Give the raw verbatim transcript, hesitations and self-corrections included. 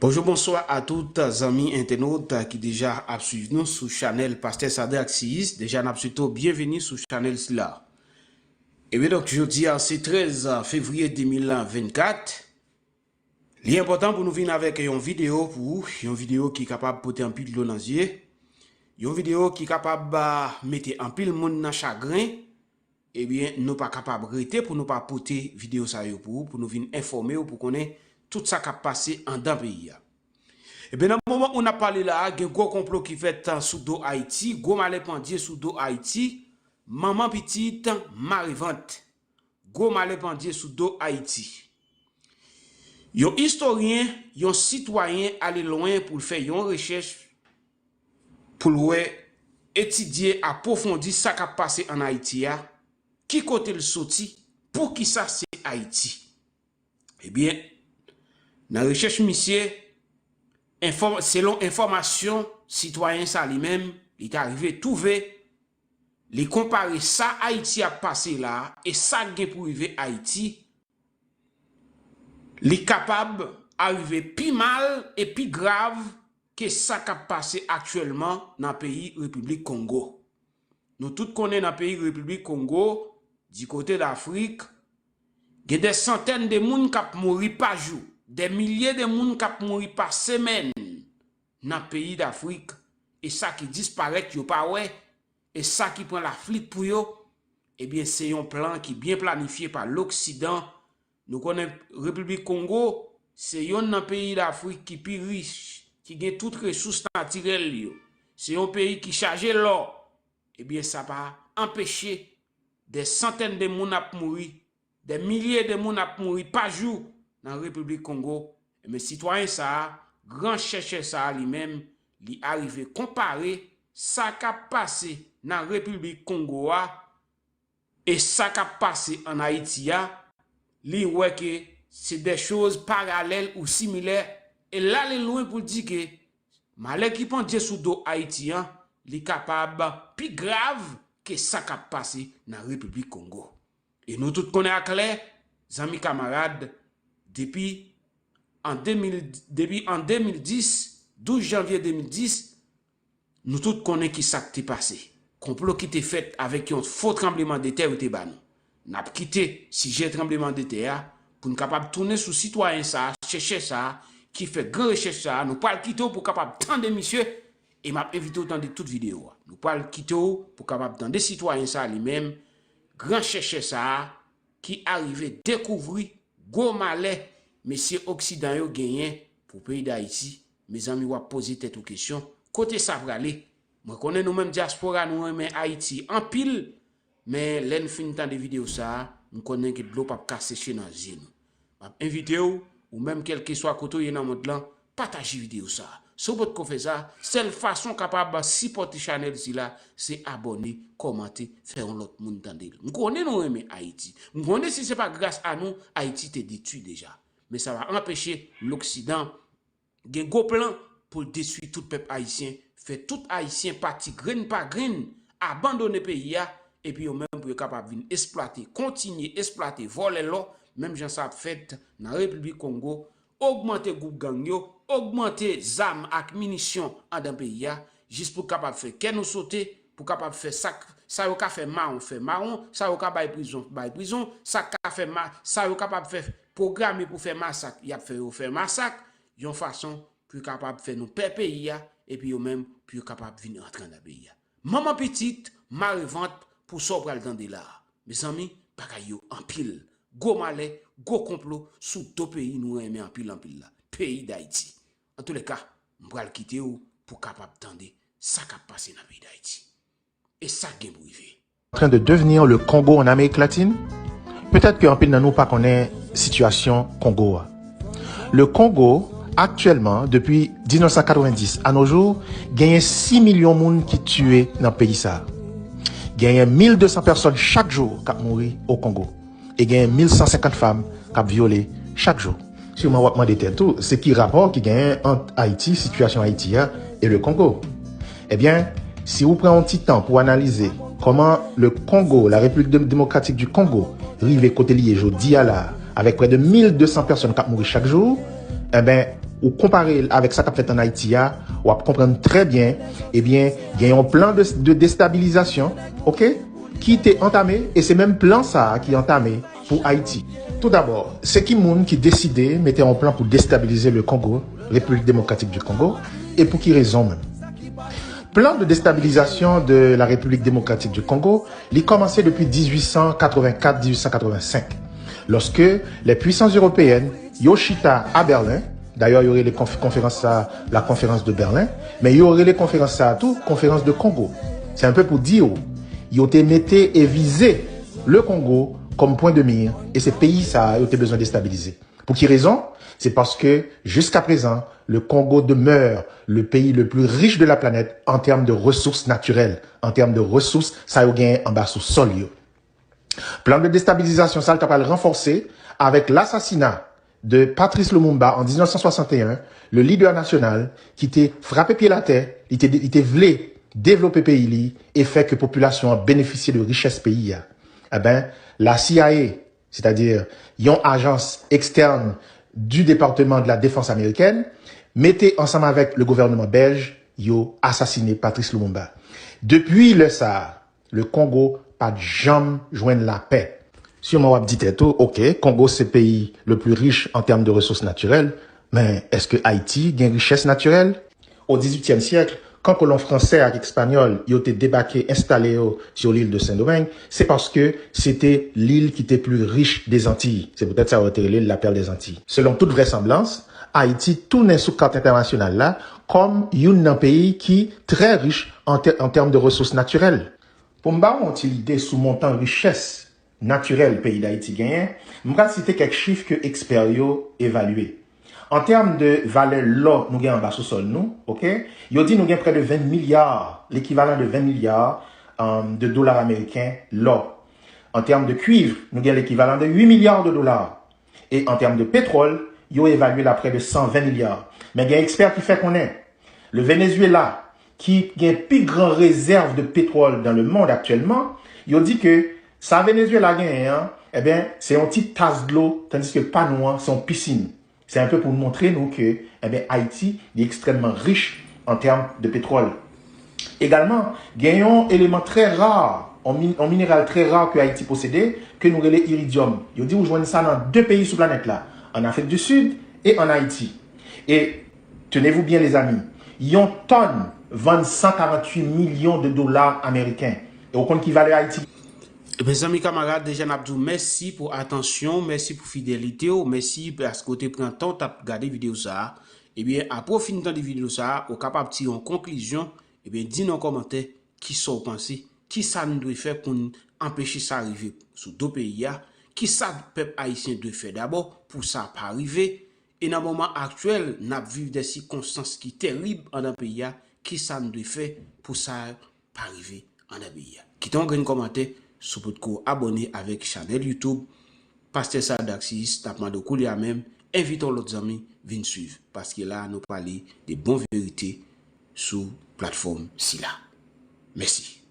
Bonjou, bonswa a tout zanmi entènot ki deja ap swiv nou sou chanèl Pastè Sadrac Siyis. Deja n ap swete w byenveni sou chanèl sila. Ebyen donk, jodi a se trèz fevriye de mil vennkat. Li enpòtan pou nou vin avèk yon videyo pou ou, yon videyo ki kapab pote anpil dlo nan zye, yon videyo ki kapab, ah, mete anpil moun nan chagren. Ebyen, nou pa kapab rete pou nou pa pote videyo sa yo pou ou, pou nou vin enfòme w, pou konnen tout sa k ap pase andan peyi a. Ebyen, nan moman ou n ap pale la a, gen gwo konplo ki fèt, ah, sou do Ayiti, gwo malè pandye sou do Ayiti, manman pitit, mare vant. Gwo malè pandye sou do Ayiti. Yon istoryen, yon sitwayen ale lwen pou l fè yon rechèch, pou l wè, etidye, apwofondi sa k ap pase ann Ayiti a, ki kote l soti, poukisa se Ayiti. Ebyen, nan rechèch misye, enfò-, selon enfòmasyon sitwayen sa li menm, li ta rive twouve, li konpare sa Ayiti ap pase la a e sa k gen pou rive Ayiti, li kapab arive pi mal e pi grav ke sa k ap pase aktyèlman nan peyi Repiblik Kongo. Nou tout konnen nan peyi Repiblik Kongo, di kote Lafrik, gen dè santèn de moun k ap mouri pa jou, dè milye de moun k ap mouri pa semèn nan peyi Dafrik, e sa ki disparèt yo pa wè, e sa ki pran laflit pou yo, ebyen, se yon plan ki byen planifye pa loksidan. Nou konnen Repiblik Kongo se yonn nan peyi Dafrik ki pi rich, ki gen tout resous natirèl yo. Se yon peyi ki chaje lò. Ebyen, sa pa anpeche dè santèn de moun ap mouri, dè milye de moun ap mouri pa jou nan Repiblik Kongo. Ebyen, sitwayen sa a, gran chèchè sa a li menm, li arive konpare sa k ap pase nan Repiblik Kongo a e sa k ap pase ann Ayiti a, li wè ke se dè choz paralèl ou similè, e l ale lwen pou l di ke malè ki pandye sou do Ayiti an, li kapab pi grav ke sa k ap pase nan Repiblik Kongo. E nou tout konnen aklè, zanmi kamarad, depi an de mil, depi an de mil dis, douz janvye de mil dis, nou tout konnen ki sa k te pase. Konplo ki te fèt avèk yon fo tranblemanntè yo te ba nou. N ap kite sijè tranblemanntè a pou n kapab tounen sou sitwayen sa a, chèchè sa a, ki fè gran rechèch sa a. Nou pral kite w pou w kapab tande misye, e m ap envite w tande tout videyo a. Nou pral kite w pou w kapab tande sitwayen sa a li menm, gran chèchè sa a, ki arive dekouvri gwo malè mesye oksidan yo genyen pou peyi Dayiti. Mezanmi, w ap poze tèt ou kesyon, kote sa prale? Mwen konnen nou menm dyaspora, nou renmen Ayiti anpil, men lè n fin tande videyo sa a, m konnen ke dlo p ap ka seche nan zye nou. M ap envite w, ou menm kèlkeswa kote w ye nan mond lan, pataje videyo sa a. Si w potko fè sa, sèl fason w kapab sipòte chanèl sila, se abòne, kòmante, fè yon lòt moun tande l. M konnen nou renmen Ayiti. M konnen si se pa gras a nou, Ayiti te detwi deja. Men sa pa anpeche loksidan gen gwo plan pou l detwi tout pèp ayisyen, fè tout Ayisyen pati grenn pa grenn, abandone peyi a, epi yo menm pou yo kapab vin esplwate, kontinye esplwate, vòlè lò, menm jan sa ap fèt nan Repiblik Kongo, ogmante gwoup gang yo, ogmante zam ak minisyon andan peyi a, jis pou kapab fè kè nou sote, pou kapab fè sa k-, sa yo ka fè mawon, fè mawon, sa yo ka bay prizon, bay prizon, sa k ka fè ma-, sa yo kapab fè pwograme pou fè masak, y ap fè yo fè masak, yon fason pou yo kapab fè nou pè peyi a, epi yo menm pou yo kapab vin rantre nan peyi a. Manman pitit, mare vant pou sa w pral tande la a. Mezanmi, bagay yo anpil. Gwo malè, gwo konplo sou do peyi nou renmen anpil anpil la, peyi Dayiti. Antoulèka, m pral kite w pou w kapab tande sa k ap pase nan peyi Dayiti. E sa k gen pou rive. En train de devenir le Congo en Amérique latine? Petèt ke anpil nan nou pa konnen sitiyasyon Kongo a. Le Kongo, aktyèlman, depi diznèf san katrevenndis à nos jours, genyen sis milyon moun ki tiye nan peyi sa a. Genyen mil de san pèsòn chak jou k ap mouri o Kongo. E genyen mil san senkant fanm k ap vyole chak jou. Siman w ap mande tèt ou, se ki rapò ki genyen ant Ayiti, sitiyasyon Ayiti a, e le Kongo? Ebyen, si ou pran yon ti tan pou analize kòman le Kongo, la République Dé-, Démocratique du Congo, rive kote li ye jodi a la a, avèk près de mil de san pèsòn k ap mouri chak jou, enben, ou konpare l avèk sa k ap fèt ann Ayiti a, w ap konprann trè byen, ebyen, gen yon plan de, de destabilizasyon, oke, ki te antame, e se menm plan sa a ki antame pou Ayiti. Toudabò, se ki moun ki deside mete yon plan pou destabilize le Congo, République Démocratique du Congo, e pou ki rezon menm? Plan de déstabilisation de la République démocratique du Congo, li kòmanse depi dizuit san katrevenkat, dizuit san katrevensenk, lòske les puissances européennes yo chita a Bèlen, dayè yo rele konf-, konferans sa la conférence de Berlin, men yo rele konferans sa tou conférence de Congo. Se un peu pou di w, yo te mete e vize le Congo comme point de mire, e se peyi sa a yo te bezwen destabilize. Pou ki rezon? Se paske, jiska prezan, le Congo demeure le pays le plus riche de la planète en termes de ressources naturelles, en termes de ressources sa yo genyen anba sou sòl yo. Plan de destabilizasyon sa l ta pral ranfòse avèk lasasina de Patrice Lumumba an diznèf san swasanteyen, le lidè nasyonal ki te frape pye l atè, li te, li te vle devlope peyi li e fè ke popilasyon an benefisye de richès peyi a. Eben, la C I A, sètadi yon ajans ekstèn du département de la défense américaine, mete ansanm avèk le gouvènman bèj, yo asasine Patrice Lumumba. Depi lè sa a, le Congo pa t janm jwenn lapè. Siman w ap di tèt ou, oke, Kongo se peyi le plus riche en termes de ressources naturelles, men èske Ayiti gen richès natirèl? O dizuityèm syèk, kan kolon fransè ak espanyòl yo te debake, enstale yo sou lil de Sendomeng, se paske se te lil ki te pli rich de Zantiy. Se poutèt sa yo te rele l la perle des Antilles. Selon tout vrèsanblans, Ayiti tounen sou kat entènasyonal la kòm youn nan peyi ki trè rich an tè-, an tèm de resous natirèl. Pou m ba w yon ti lide sou montan richès natirèl peyi Dayiti genyen, m pral site kèk chif ke ekspè yo evalye. An tèm de valè lò nou gen anba sou sòl nou, oke, yo di nou gen prè de ven milya, lekivalan de ven milya, um, de dola ameriken lò. An tèm de kwiv, nou gen lekivalan de uit milya de dola. E an tèm de petwòl, yo evalye l a prè de san ven milya. Men gen ekspè ki fè konnen le Venezuela, ki gen pi gran rezèv de petwòl dans le monde actuellement, yo di ke sa Venezuela genyen an, eben, se yon ti tas dlo, tandiske pa nou an, se yon pisin. Se un peu pou montre nou ke, eben, Ayiti, li ekstrèmman rich an tèm de petwòl. Egalman, gen yon eleman trè ra, yon mi-, yon mineral trè ra ke Ayiti posede, ke nou rele iridyòm. Yo di ou jwenn sa nan de peyi sou planèt la, an Afrik di Sid e an Ayiti. E, tenez-vous bien, lezanmi, yon tòn vann san karanntuit milyon de dola ameriken. E ou konn ki valè Ayiti? Mezanmi, kamarad, deja n ap di w mèsi pou atansyon w, mèsi pou fidelite w, mèsi paske w te pran tan w t ap gade videyo sa a. Ebyen, apre w fin tande videyo sa a, ou kapab tire yon konklizyon, ebyen, di nan kòmantè kisa w panse, kisa n dwe fè pou n anpeche sa rive sou do peyi a, kisa pèp ayisyen dwe fè dabò pou sa pa rive, e nan moman aktyèl, n ap viv de sikonstans ki terib anndan peyi a, kisa n dwe fè pou sa pa rive anndan peyi a. Kite yon grenn kòmantè si w potko abòne avèk chanèl YouTube Pastè Sadak Sis, n ap mande w koulye a menm, envite yon lòt zanmi vin swiv, paske la a nou pale de bon verite sou platfòm sila. Mèsi.